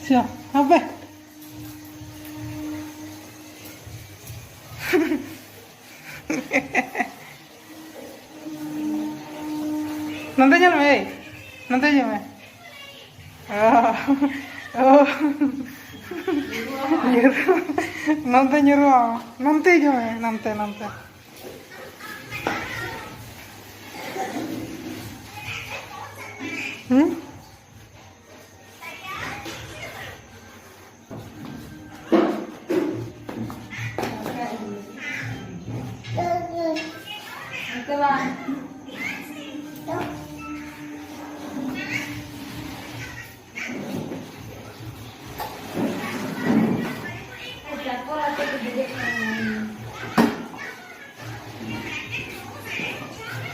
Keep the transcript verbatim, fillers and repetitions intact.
ᱪᱚ, ᱦᱟᱯᱮ᱾ ᱱᱚᱱᱛᱮ ᱧᱮᱞ ᱢᱮ, ᱮᱭ, ᱱᱚᱱᱛᱮ ᱧᱮᱞ ᱢᱮ᱾ ᱚ, ᱚ᱾ ᱱᱚᱱᱛᱮ ᱧᱮᱞ ᱢᱮ, ᱱᱚᱱᱛᱮ ᱦᱤᱡᱩᱜ ᱢᱮ, ᱱᱚᱱᱛᱮ, ᱱᱚᱱᱛᱮ᱾ ᱦᱩᱸ?